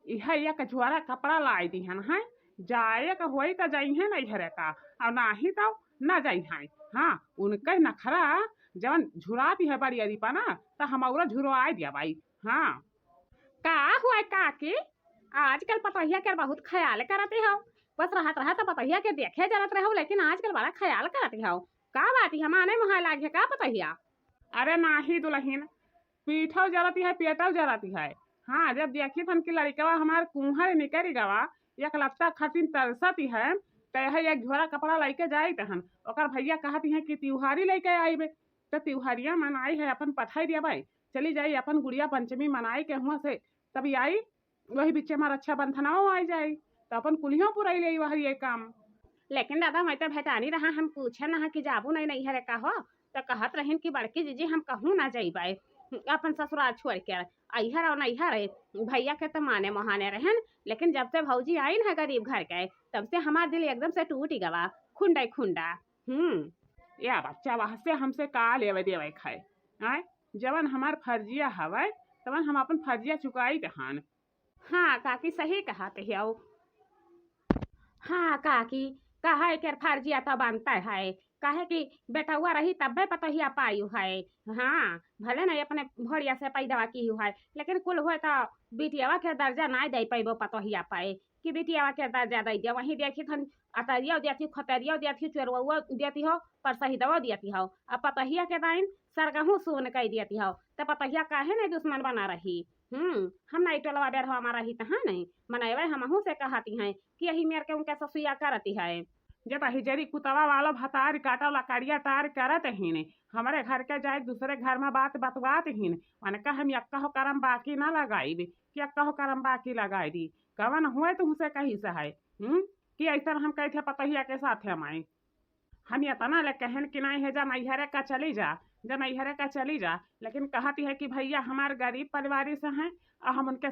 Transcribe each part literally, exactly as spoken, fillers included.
इहे एक झोरा कपड़ा लाई दिहन है, जाए का होई त जइहें नैहरे का, और नाही त ना जइहें। हाँ, उनके नखरा जवन झुरात है बड़ी अरी पना, त हम और झुरवाए दिया बाई। हाँ। का हुआ काकी, आजकल पतोहिया के बहुत ख्याल करत हो। बस रहत रहत पतोहिया के देखे जरत रहो, लेकिन आजकल बड़ा ख्याल करत हो। का बात है, माने मुहा लागे का पतोहिया? अरे नाही दुलहिन, पीठौ जरती है, पेटौ जरती है। हाँ, जब देखी थन कि लड़िकवा हमार कुंहर निकरि गवा, एक लत्ता खटिन तरसती है, त यह एक झोरा कपड़ा लइके जाइत हन। ओकर भैया कहती हैं कि तिउहारी लइके आइबे, त तिउहारिया मनाई है, अपन पठाई दिया बाई, चली जाई अपन गुड़िया पंचमी मनाई के हुआ से, तब आई वही बीचे में रक्षाबंधनवा आई जाई, त अपन कुलियों पुराई लेई वही ये काम। लेकिन दादा, मैं तो भेटानी रहा, हम पूछे ना कि जाबू नहीं नैहरे का हो, त कहत रहिन कि बड़की जीजी हम कहूँ ना जइबै अपन ससुराल छोड़ के, अइहर और नैहर है, भैया के त माने मोहाने रहन, लेकिन जब से भौजी आइन है गरीब घर के, तब से हमार दिल एकदम से टूट गवा, खुंडे खुंडा। हम्म। या बच्चा, वह से हमसे का लेवे देवे खाए? आय, जवन हमार फर्जिया हवै, तवन हम अपन फर्जिया चुकाई दहान। हाँ काकी, सही कहत हियौ। हाँ काकी, कहे के फर्जिया तो बनता है, काहे कि बेटौआ रही तब्बे पतोहिया पायु है। हाँ, भले नहीं अपने भोरिया से पैदवा किहु है, लेकिन कुल होए तो बिटियावा के दर्जा नहीं दे पैबो पतोहिया पाए कि बिटियावा के दर्जा दे दिया। वहीं देखी थन अतरिया देती, खतरिया देती, चोरवा देती हो, पर शहीदवा देती हो। अब पतोहिया के दाइन सरगहू सून कई देती हो, त पतोहिया काहे नहीं दुश्मन बना रही? हम्म, हम नहीं टोलवा बेरहवा में रही त है नहीं, मनैवे हमहू से कहती हैं कि यही मेर के उनके ससुया करती है। जब हिजरी कुतवा वाला भतार काटा लकड़िया टार करत हीन, हमरे घर के जाए दूसरे घर में बात बतवात हीन, उनका हम यक्का हो करम बाकी ना लगाइब कि यक्का हो करम बाकी लगाई दी। कवन हुए तुमसे कही से है, हम्म, कि ऐसा हम कहते पतोहिया के साथ हम आए। हम इतना ले कहन कि नहीं है, जा नैहरे का चली जा, जा नैहरे का चली जा, लेकिन कहती है कि भैया हमार गरीब परिवार से हैं और हम उनके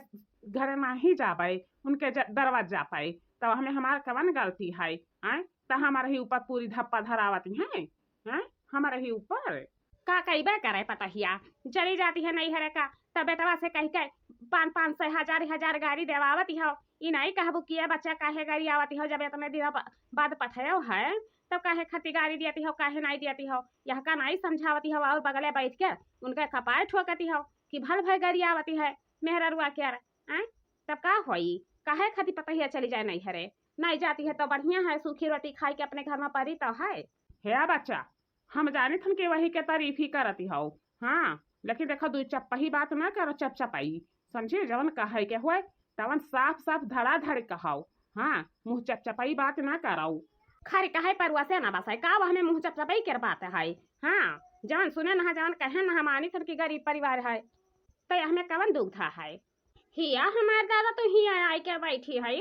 घरे नहीं जा पाए, उनके ज-, दरवाज जा पाए, तो हमें हमार कवन गलती है? आए, तो हमारे ही ऊपर पूरी धप्पा धरावती हैं, हैं, हमारे ही ऊपर। का कइबे करे पतोहिया, चली जाती है नैहरे का, तब बेटवा से कह के पाँच पाँच सौ, हजार हजार गारी देवावती हो। ई नहीं कहबू कि ये बच्चा काहे गारी आवती हो, जब इतने दिन ब-, बाद पठायो है, तब काहे खती गारी देती हो, काहे नहीं देती हो, यह का नहीं समझावती हो और बगले बैठ के उनके कपार ठोकती हो कि भल भय गारी आवती है मेहररुआ के। आय, तब का होई, काहे खती पतोहिया चली जाए नैहरे? नहीं जाती है तो बढ़िया है, सूखी रोटी खाई के अपने घर में परी तो है। हे बच्चा, हम जानी थन कि वही के तारीफ ही करती हो। हाँ, लेकिन देखो, दू चप्पही बात ना करो, चपचपाई, समझे? जवन कहे के होए, तवन साफ साफ धड़ाधड़ कहो। हाँ, मुँह चपचपाई बात ना करो। खरी कहे परुआ से ना बसाए, का वह में मुँह चपचपाई के बात है? हाँ, जवन सुने ना, जवन कहे ना, हम आनी थन कि गरीब परिवार है, तो हमें कवन दुख था है? हिया हमार दादा, तू हिया आई के बैठी है,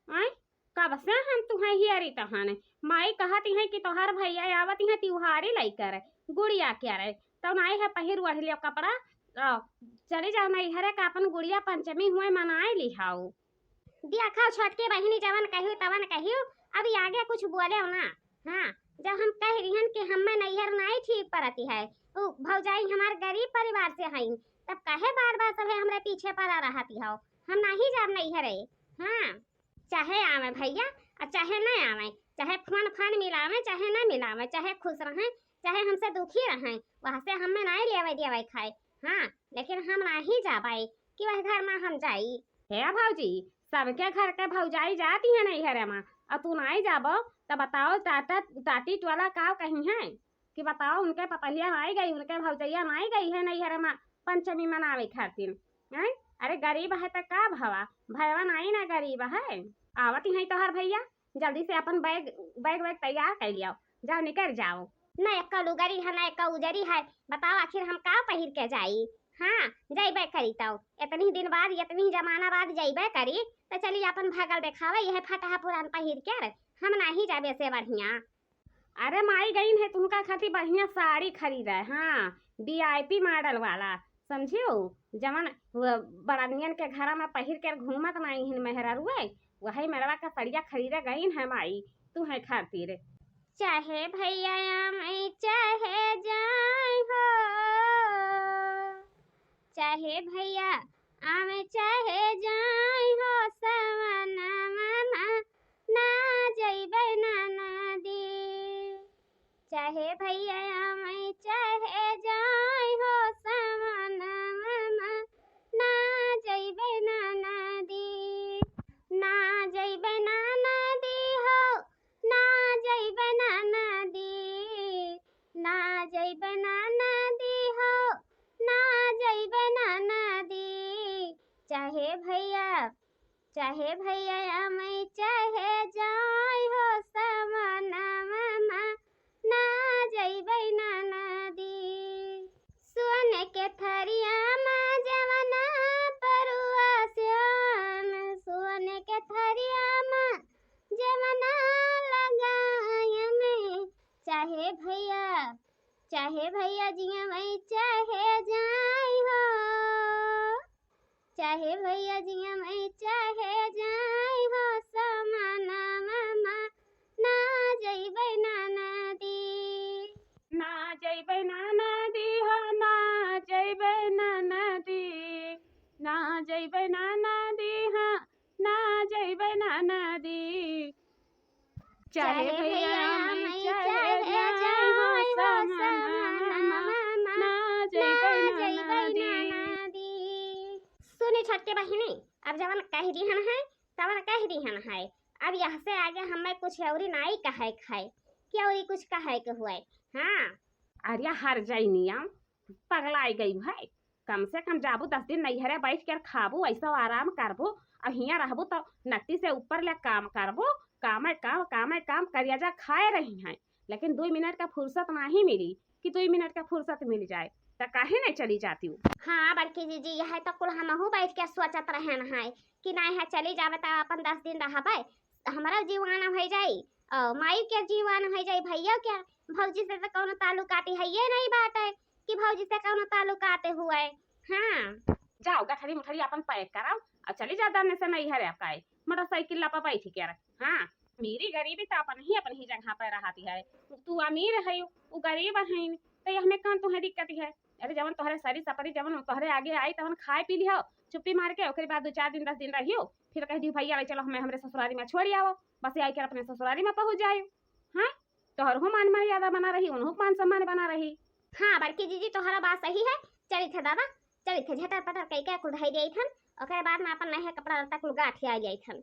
आय? कब से हम तुहें हियरी तहन। माई कहती है कि तोहार भैया आवत है तिउहारी लइकर, गुड़िया के रे। तो नाई है पहिर ओढ़ लियो कपड़ा, अ, चली जाओ नैहरे का अपन गुड़िया पंचमी हुए मनाए लिहाओ। देखा छोटकी बहिनी जवन कहियो तवन कहियो, अब ई आगे कुछ बोले ना। हाँ, जब हम कह रही हन कि हमें नैहर नाई ठीक परती है, उ भौजाई हमार गरीब परिवार से हईन, तब काहे बार बार सभे हमरे पीछे पड़ा रहती हो? हम नहीं जाब नैहरे। हाँ। चाहे आवे भैया, आ चाहे न आवे, चाहे फोन फान मिलावे, चाहे न मिलावे, चाहे खुश रहे, चाहे हमसे दुखी रहे, वहाँ से हमें नहीं लेवे देवे खाए। हाँ, लेकिन हम नहीं जा पाए कि वह घर में हम जाई। हे भौजी, सबके घर के भौजाई जाती है नैहरे में, और तू नहीं जाबो, तो बताओ टाटा, टाटी टोला का कही है कि बताओ, उनके पतहिया नहीं गई, उनके भौजैया नहीं गई है नैहरे में पंचमी मनावे खातिर। हैं? अरे गरीब है तो का भवा, भयवा नहीं ना गरीब है। आवत ही तोहर भैया, जल्दी से अपन बैग, बैग वैग तैयार कर लियो, जाओ निकल जाओ। न एक्का लुगरी है, न एक्का उजरी है, बताओ आखिर हम का पहिर के जाई? हाँ, जइबे करी तो इतनी दिन बाद, इतनी जमाना बाद जइबे करी, तो चली अपन भगल देखावे, यह फटहा पुरान पहिर के, हम नहीं जाबे से बढ़िया। अरे माई गईन है तुमका खातिर बढ़िया साड़ी खरीदे, हाँ, वीआईपी मॉडल वाला, समझियो, जवन वो बड़नियन के घरा में पहिर के घूमत नाई हिन मेहररुए, वही मेरवा का सड़िया खरीदे गईन है माई, तू है खातिर। चाहे भैया आवे चाहे जाए हो, चाहे भैया आवे चाहे जाए हो, भैया, मैं चाहे जाए हो समनवा, ना जइबे ननदी, ना जइबे ननदी हो, ना जइबे ननदी, ना जइबे ननदी हो, ना जइबे ननदी। चाहे भैया, चाहे भैया, मैं चाहे जाए हो समनवा, ना जइबे ननदी। सोन के थरिया मा जवना परुआ सियान, सोन के थरिया मा जवना लगाए में। चाहे भैया, चाहे भैया जिया मैं चाहे जाए हो, चाहे भैया जिया मैं चाहे जाए हो समनवा, ना जइबे ननदी, ना जइबे ननदी हो, ना जइबे ननदी, ना जइबे ननदी हो, ना जइबे ननदी। चाहे भैया मैं चाहे जाए हो समनवा, ना जइबे ननदी। सुनी छोटकी बहिनी, अब जवन कह दिहन है, तवन कह दिहन है। अब यह से आगे हमें कुछ औरी नाई कहे खाए, कि औरी कुछ कहे के हुए। हाँ। अरे हर जाई नियम, पगलाई गई है। कम से कम जाबू दस दिन नैहरे बैठ के खाबू, ऐसा आराम करबू, और हियाँ रहबू तो नट्टी से ऊपर ले काम करबू, कामे काम, कामे काम करिया जा खाए रही हैं, लेकिन दुई मिनट का फुर्सत नाही मिली कि दुई मिनट का फुर्सत मिल जाए, तो काहे नहीं चली जाती हूँ? हाँ बड़की जीजी, यह तो कुल हमहू बैठ के सोचत रहन है कि नहीं है चली जावे तो अपन दस दिन रहबे, हमारा जीवान हो जाई, और माई के जीवान हो जाई, भैया के, भौजी से तो कौनो ताल्लुकाती है ये नहीं बात है कि भौजी से कौनो ताल्लुकाते हुए। हाँ। जाओ गठरी मुठरी अपन पैक कराओ और चली जाओ दन्ने से नैहरे आपका है। मोटरसाइकिल लापा बैठ के रख। हाँ, मेरी गरीबी तो अपन ही, अपन ही जगह पर रहती है। तू अमीर है, वो गरीब है, तो ये हमें कौन तुम्हें दिक्कत है? अरे जवन तोहरे सरी सपरी जवन तोहरे आगे आई तवन खाए पी लिहो चुप्पी मार के, ओकरे बाद दो चार दिन दस दिन रहियो, फिर कह दियो भैया ले चलो हमें हमरे ससुरारी में छोड़ आओ, बस आई के अपने ससुरारी में पहुँच जाए। हाँ, तोहर हो मान मर्यादा बना रही, उन्हों मान सम्मान बना रही। हाँ बड़की जीजी, तोहरा बात सही है। चलित है दादा, चलित है, झटर पटर कई के कुल धई देइत हन, ओकरे बाद में अपन नया कपड़ा लत्ता कुल गाँठ आ जाइत हन।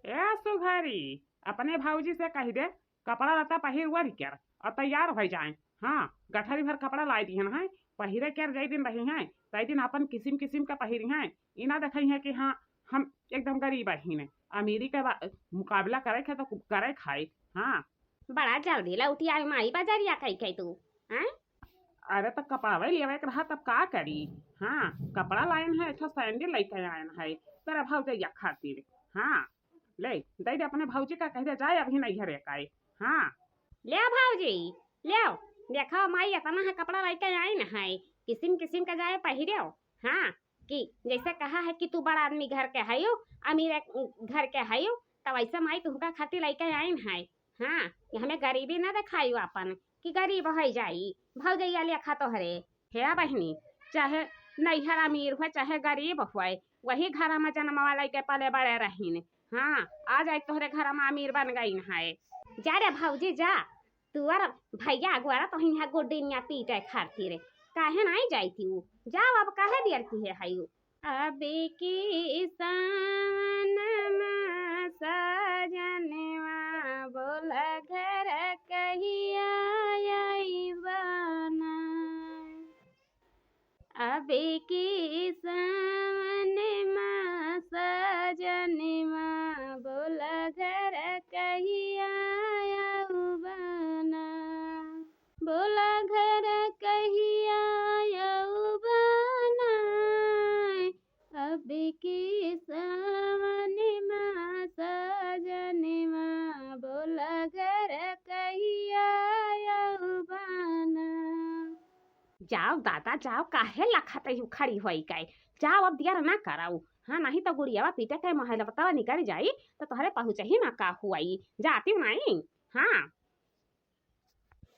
ए सुघरी, अपने भौजी से कह दे, कपड़ा लत्ता पहिर ओढ़ कर और तैयार हो जाए। हाँ, गठरी भर कपड़ा लाई दिहन है, पहिरे कर जई दिन रही हैं, तई दिन अपन किसिम किसिम का पहिरी हैं। ई ना देखई हैं कि हाँ, हम एकदम गरीब अहीन, अमीरी के बा-, मुकाबला करे के तो करे खाए। हाँ। बड़ा जल्दी लौटी आई माई बजरिया कई के तू, हैं? अरे तो कपड़ावे लेवे के रहा तब का करी? हाँ, कपड़ा लायन है, अच्छा सैंडल लेके आयन है तेरा भौजैया खातिर। हाँ, ले दे दे अपने भौजी का, कह दे जाए अभी नैहरे का। हाँ। ले भौजी, ले, देखो माई इतना है कपड़ा लेके आयन है, किसिम किसिम का जाए पहिरे। हाँ, कि जैसे कहा है कि तू बड़ा आदमी घर के हयो, अमीर घर के हयो, तब ऐसे माई तुहका खातिर लेके आइन है। हाँ, कि हमें गरीबी ना देखायो अपन कि गरीब हो जाई, भौजैया लेखा तोहरे। हे बहिनी, चाहे नैहर अमीर हुए चाहे गरीब हुए, वही घर में जन्मवा लेके पले बड़े रहीन। हाँ, आज आई तोहरे घर में अमीर बन गई है। जा रे भौजी जा, तू और भैया अगुआरा तो हियाँ गुड्डीनिया पीटे खातिर काहे नाई जाइती ऊ? जाओ, अब काहे देर किहे हयू? अब की सावन मा साजनवा बोला घर कहिया अइबा ना। अब की सावन मा साजनवा बोला घर कहिया अउबा ना। बोला घर कहिया अउबा ना। अब की सावन मा साजनवा बोला घर कहिया अउबा ना। जाओ दादा जाओ, काहे लखत हू खड़ी होई के? जाओ अब देर ना कराऊ। हाँ, नहीं तो गुड़ियावा पीटे के मोहलबतवा निकल जाई तो तोहरे पहुँच ही ना का हुआई। जाती नहीं। हाँ।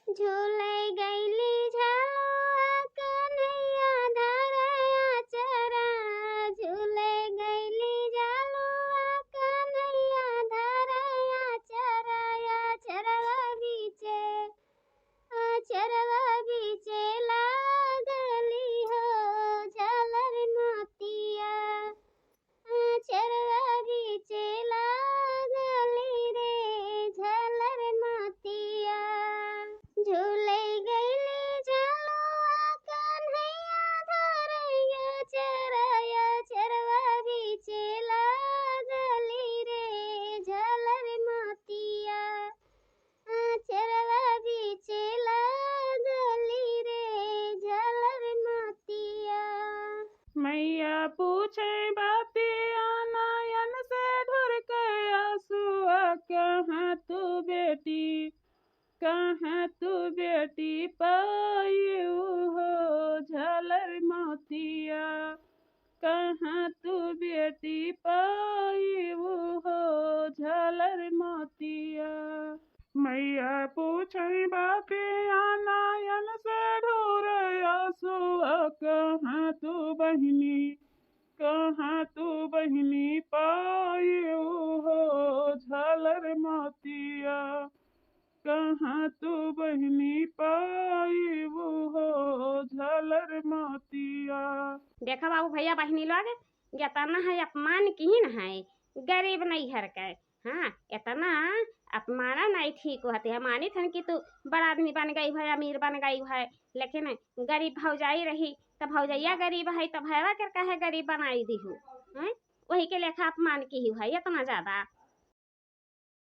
झूले गईली झलुआ कन्हैया धरया चरा, झूले गईली झलुआ कन्हैया धरया चरा, या चरवा बीचे, आ पूछे बतिया नयन से ढुरके आंसुआ, कहाँ तू बेटी, कहाँ तू बेटी पाइउ हो झालर मोतिया, कहाँ तू बेटी पाइउ हो झालर मोतिया। मैया पूछे बतिया नयन से ढुरके आंसुआ, कहाँ तू बहिनी, कहाँ तू बहिनी पाइउ हो झालर मोतिया, कहाँ तू बहिनी पाइउ हो झालर मोतिया। देखा बाबू भैया बहिनी लोग, एतना है अपमान किहिन है गरीब नैहर के। हाँ, एतना अपमाना नहीं ठीक होत है। मानित हन कि तू बड़ा आदमी बन गई है, अमीर बन गई है, लेकिन गरीब भौजाई रही त भौजैया गरीब है त भैया के काहे गरीब बनाई दिहू? हैं? वही के लेखा अपमान किहू है एतना ज्यादा।